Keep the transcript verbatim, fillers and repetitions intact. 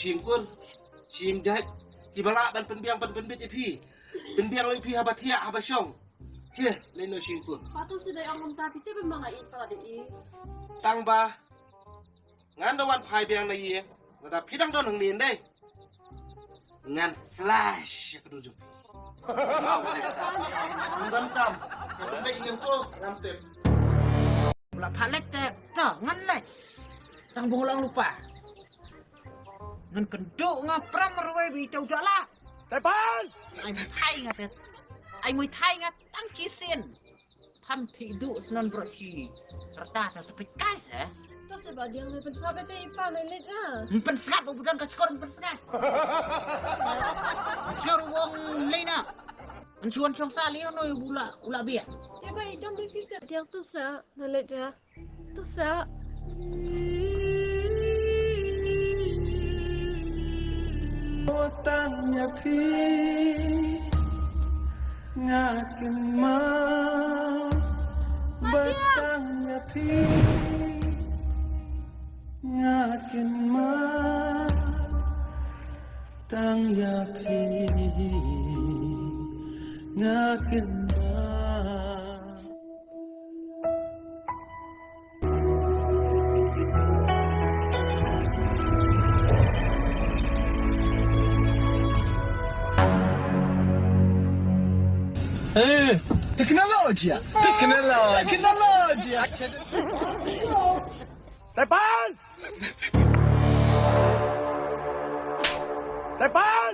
Shim kur, shim jait, kiba lah ban pynbiang ban pynbit ïa phi. Pynbiang ïa phi haba thiah haba shong. Heh, leit noh shim kur. Patu sdei ong mynta phi te pynbiang ïa i pa dei i. Tang ba ngan da wan phai biang na ïing, lada phi dang don hangne dei, ngan flash ïa ka dur jong phi. Ym donkam. Ka pynbeit ïa u to ngam tip. Pula pha leit te, to ngan leit. Tang bun long lypa. Ngan kynduh nga pram marwei ba ite u da lah. Tepan! Ai muithai nga te. Ai muithai nga tang shisien. Pham thih duh snon bro shi. Rta ta sepit kai se. To se ba diang me pynsngap te i pa me leit ah. Me pynsngap u budan ka skor me pynsngap. Sngap u wong lei na. An chuan chong sa lei no u la u la bia. Te ba i dom de phi te diang to sa na leit ah. To sa. Tang ïa phi nga kynmaw. Ba tang ïa phi nga kynmaw. Tang ïa phi nga kynmaw. Eh, teknolojia. Teknolojia. Teknolojia. Tepan! Tepan!